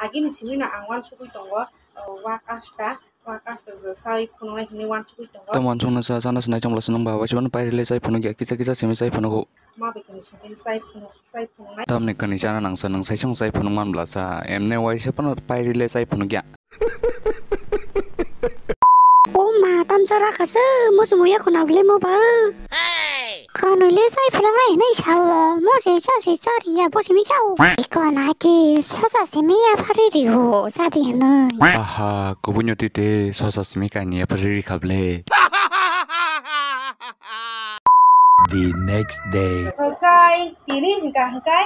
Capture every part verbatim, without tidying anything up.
Agini simi no ang uansugwi tongo, o, wak asta, wak asta je chai phunuknai hinwi uansugwi tongo. Tamo uansukna sa, sana sinai chongla sinong ba, waisa phano pairi le chai phunukya, kisa kisa simi chai phunugo. Ma bai kani simi chai phunuk, chai phunuknai. Tamni kani sana nangsa, nang sai song chai phunuk man bla sa, emne waisa phano pairi le chai phunukya. O ma, tamsa rakha se, mo se mo ya khuna bole mo ba. Kanwi le sai phunuknai hinwi sao, mo se cha se cha ri ya, bo simi sao. Iko nai ki, sosa simi ya phari ri ho, cha di hinwi. Aha, kubunyo tite, sosa simi kaini ya phari ri kha bole. The next day. Hwnkhe tini hwnkha hwnkhe,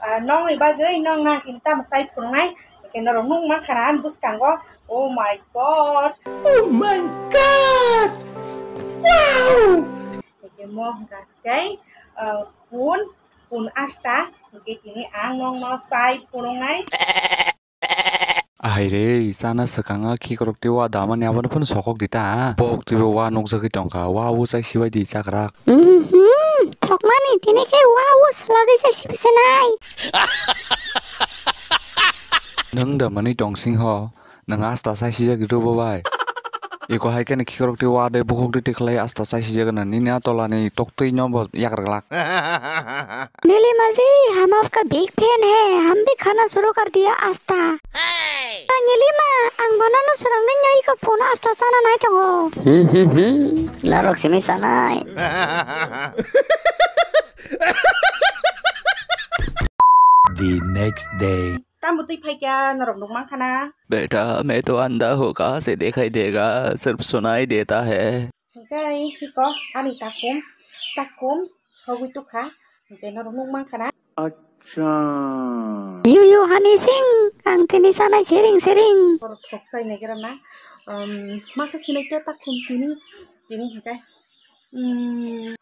ah, nongni bagwi nong na hinwi tamo chai phunuknai, hwnkhe norok nukmankha na ani bwskango. Oh my God! Oh my God! Wow! Hwnkhe mo hwnkha hwnkhe, ah, pun, pun asta, hwnkhe tini ang nongno chai phunuknai. Ahai re, chana swkang a khikrok tei wa damani abono phano sokok di ta. Bok twibo wa nukjagwi tongkha, wa o chai sibai di chakrak. Mhm, thokmani tini khe wa o swlagwi chai sibai se nai. Nwng da manwi tong sing ho, nwng asta chai sijak di rw bo bai. Iko hai khe ni khikrok tei wa dai bukhuk twi twi khlai asta chai sijak na nini a tola ni tok twi no bo yak rwglak. Nilima ji, hum aapka big fan hai, hum bhi khana shuru kar diya asta. Hey! Ah, Nilima, ang bono no swrwngni nyoi ko phone asta sana nai tongo. Hmm, hmm, hmm. Norok simi sanai. The next day. Tamo twi phaikha norok nukmankha na? Beta, main to andha ho, kahan se dikhai dega? Sirf sunai deta hai. Hwnkhe hiko ani takhum, takhum sogwi tukha, hwnkhe norok nukmankha na? Acha. Yu, yu, Honey Singh, ang tini sanai sering, sering. Borok thok chai naigra na, um, masa sinai khe takhum tini, tini hwnkhe, um,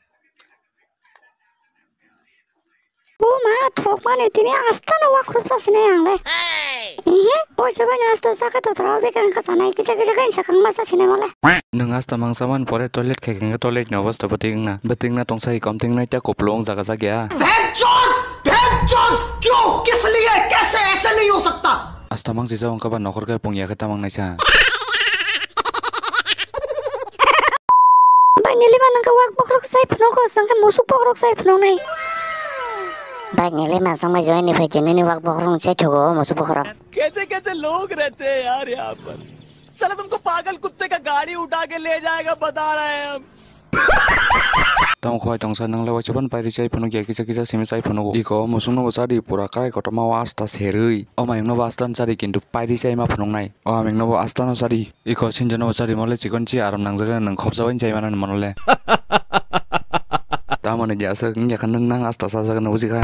O ma, thokmani tini asta no wakhrup sa sinai ang le. Hey! Ihe, o se bani asta sa khe totra o bekar wngkha sanai, kisa kisa khe sakang ma sa sinai mo le. Nwng asta mangsa man pore toilet khai khe toilet ni obostha bwtwi wngna. Bwtwi wngna tongsa hi kom tingnai ta kupulung jaga jak ya. बहनचोद! बहनचोद! क्यों? किस लिए? कैसे? ऐसे नहीं हो सकता। Asta mang sisa wngkha ba nokhor khe pung ya khe tamang naisa. Bai Nilima nangkha wak bokrok sai phunukgo, sangkhe musuk bokrok sai phunuknai. Bai Nilima sangma join ni phai nini wak bokrok sai thugo musuk bokrok. कैसे कैसे लोग रहते हैं यार यहाँ पर। साला तुमको पागल कुत्ते का गाड़ी उठा के ले जाएगा बता रहे हैं हम। Tamo khwai tongsa nang le waisa phano pairi chai phunuk ya kisa kisa simi chai phunugo. Iko musuk no bo chadi pura karai kotorma o asta serwi. O mayung no bo asta no chadi kintu pairi chai ma phunuknai. O aming no bo asta no chadi. Iko sinjo no bo chadi mole chikon chi aram nang jaga nang khopsa bai chai mana mono le. Tamo ni ya sa ngi ya khan nang nang asta sa jaga no buji kha.